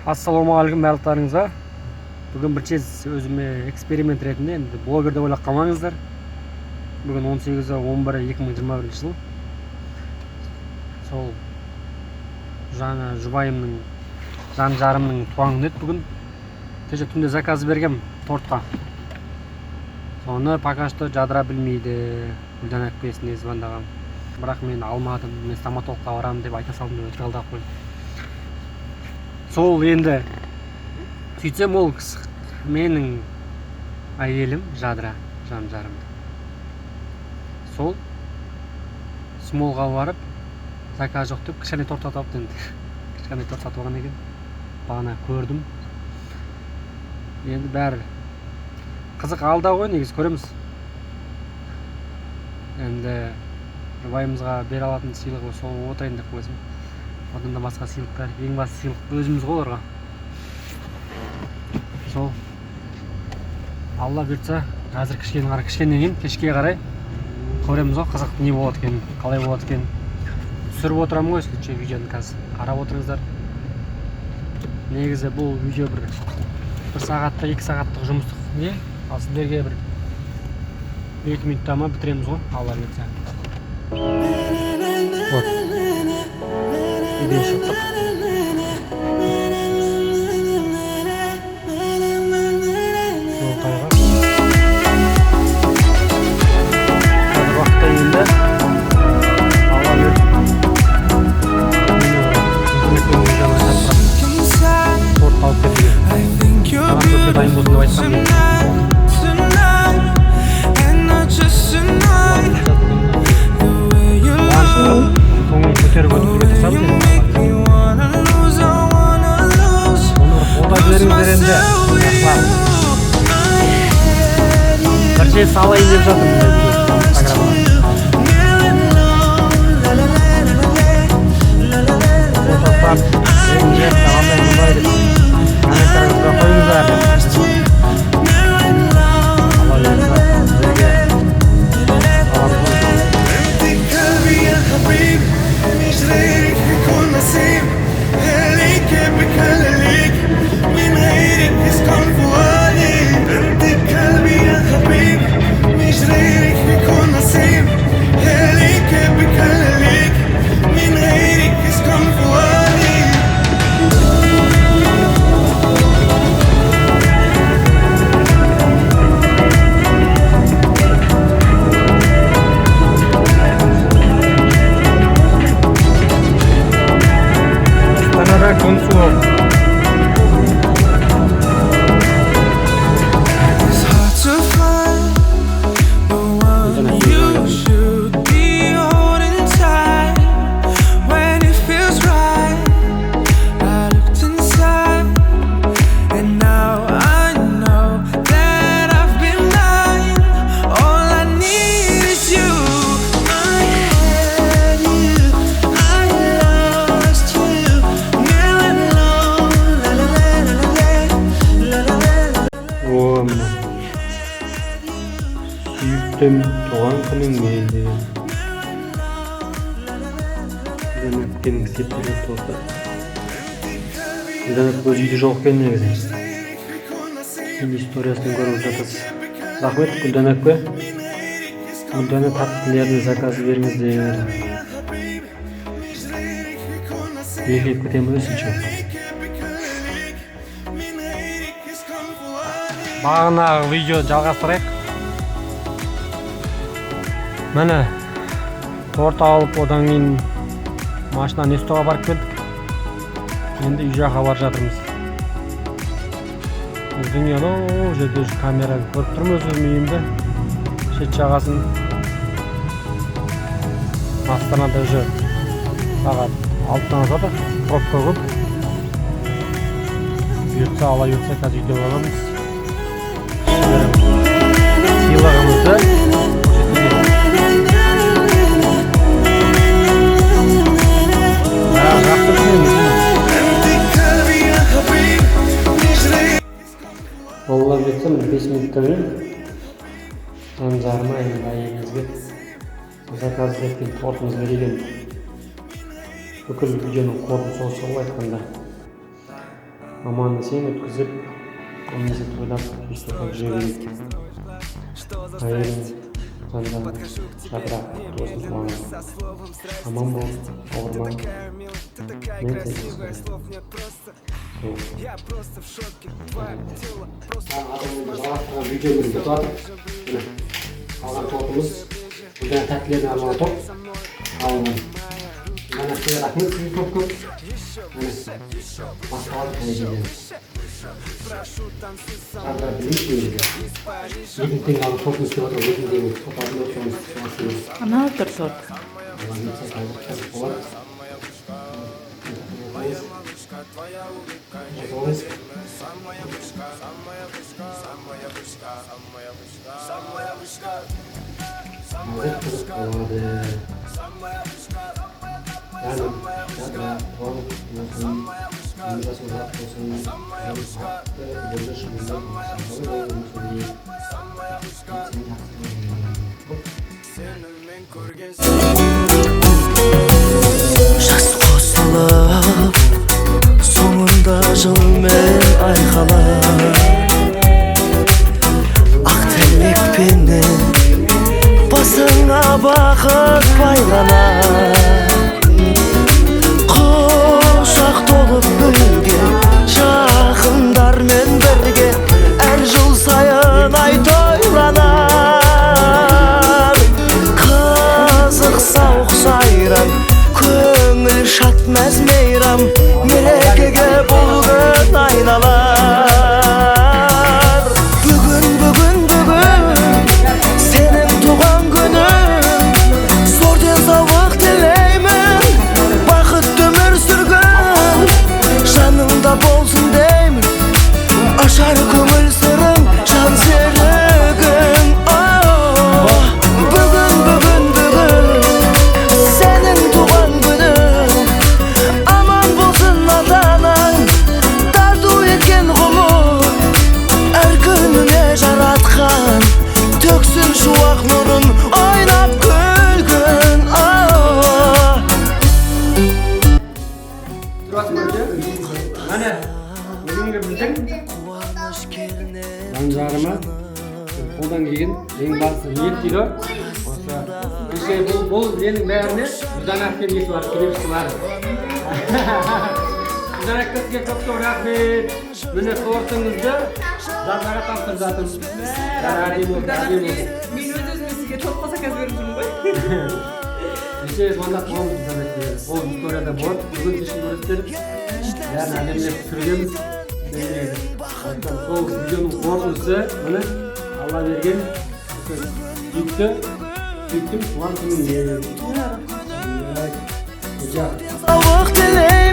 Ассалаумағалейкум барлықтарыңызға. Бүгін бір чез өзіме эксперимент ретінде, енді блогер деп ойлап қалмаңыздар. Бүгін 18.11.2021 жыл. Сол жаңа жұбайымның, жан жарымның туған күні еді бүгін. Кеше түнде заказ бергем тортқа. Соны пока что Жадыра білмейді. Гүлдана әпкесіне звондағам. Бірақ мен алмадым, мен стоматологқа барамын деп айта салдым деп өтірік алдап қойдым. Сол енді сөйтсем, ол кісі менің әйелім Жадыра, жан жарымды. Сол Смолға барып, заказ жоқ деп, кішкене торт сатып алыпты енді. Кішкене торт сатып алған екен. Бағана көрдім. Енді бәрі қызық алда ғой негізі, көреміз. Енді жұбайымызға бере алатын сыйлығы сол отырайын деп қойсам. Одан да басқа сыйлықтар, ең басты сыйлық өзіміз ғой оларға. Сол Алла бұйыртса, қазір кішкене қарай, кішкенен кейін кешке қарай көреміз ғой, қызық не болады екен, қалай болады екен. Түсіріп отырамын ғой, если че, видеоны қазір қарап отырыңыздар. Негізі бұл видео бір сағаттық, 2 сағаттық жұмыстық не, ал сіздерге бір 2 минутта ма бітіреміз ғой, Алла бұйыртса. Вот үйден шықтық. Жол тайғақ. Қазір уақытта енді Алла бұйыртса, интернеттен видеоны жасап тұрамын. Торт алып кетуге. Сағат 4-те дайын болсын деп айтқанмын мен. Қуанышты қылып, көңілін көтеріп өткізуге тырысамыз енді. Оны бір қолдап жіберіңіздер енді, жақсылап. Бір жер салайын деп жатырмын Инстаграмға. Фотостап, ренжіп, андай мындай деп комментарийға қойыңыздар деп. Алла бұйыртса, сіздерге саламыз ғой. قلبي يا حبيبي، مش غيرك يكون نصيب. خليك بخليك، من غيرك يسكن فؤادي. انت بقلبي يا حبيبي، مش غيرك يكون نصيب. خليك بخليك، من غيرك يسكن فؤادي. Астанада күн суық. It's hard to find the one you should be holding tight when it feels right. I looked inside, and now I know that I've been lying. All I need is you. I had you, I lost you. Now I'm alone. La la la la la la la la. О, міне. Сүйіктім, туған күніңмен деген. Гүлдана әпкенің істеп берген торты. Гүлдана әпке өзі үйде жоқ екен негізі. Енді историясын көріп жатырсыз. Рахмет, Гүлдана әпке. Гүлдана тәттілерін заказ беріңіздер. Белгілеп кетемін өзінше. Бағанағы видео жалғастырайық. Міне, торт алып, одан кейін машина Нестоға барып келдік. Енді үй жаққа бара жатырмыз. Біздің үй анау жерде, уже камераны көріп тұрмын өзім үйімді. Шет жағасын. Астанада уже сағат 6-дан асады. Пробка көп. Бұйыртса, Алла бұйыртса, қазір үйде боламыз. Кішігірім сыйлығымызды көрсетуге. Жақсы түсінеміз. قلبي يا حبيبي، مش غيرك. Алла бұйыртса, міне, 5 минуттан кейін жан жарыма, енді әйелімізге заказ еткен тортымыз берген. Бүкіл видеоның қорытындысы осы ғой айтқанда. Аман есен өткізіп, аман есен тойлап, тойлап жүре берейік. Әйелім, жан жарым Жадыра, құтты болсын туған күнің. Аман бол, ауырма. Мен сені жақсы көремін. Сол. Жалғастырған видеомыз бітіп жатыр. Міне, алған тортымыз, бұл жаңа тәттілерден арналған торт. Алынған. Мына сізге рахмет, сізге көп көп. Міне, басталады қай жерден. Жадыра білмейді негізі. 2000 теңге алып, тортын істеп жатыр, 2000 теңге торт алдым деп, соны істейміз. Анау тұр торт. Алла бұйыртса, қазір қызық болады. Жасалайсыз. Қазір қызық болады. Жаным, Жадыра, туған күн болсын, өмір жасың ұзақ болсын, бақытты, өмір шыңында болсын, өмір сүрейік. Мен сені жақсы көремін. Жас қосылып, соңында жылмен айқалап, ақ тілекпенен басыңа бақыт байланар. Құшақ толып гүлге, жақындармен бірге әр жыл сайын ай тойланар. Қызық, сауық, сайран, көңіл шат, мәз мейрам, мерекеге бұл күн айналар. Бүгін, бүгін, бүгін сенің туған күнің, зор денсаулық тілеймін, бақытты өмір сүргін, жаныңда болсын деймін, ашар көңіл сырың, жан серігің. Бүгін, бүгін, бүгін сенің туған күнің, аман болсын ата анаң тарту еткен ғұмыр, әр күніңе жаратқан төксін шуақ нұрын, ойнап күлгін. Міне, бүгінгі біздің Қуаныш кернеп жан жарыма қолдан келген ең бастысы ниет дейді ғой. Осы кеше бұл ненің бәріне Гүлжан әпкем несі бар, себепшісі бар. Гүлжан әпке, сізге көп көп рахмет. Міне, тортыңызды Жадыраға тапсырып жатырмыз. Бәрі әдемі болды, әдемі болды. Мен өз өзіме сізге тортқа заказ беріп жүрмін ғой. Кеше звондап қаламыз Гүлжан әпкеге. Ол историяда болады. Бүгін кешке көресіздер. Бәрін әдемілеп түсіргенбіз. Сол видеоның қорытындысы, міне, Алла берген осы сүйіктім туған күніне. Денсаулық тілеймін.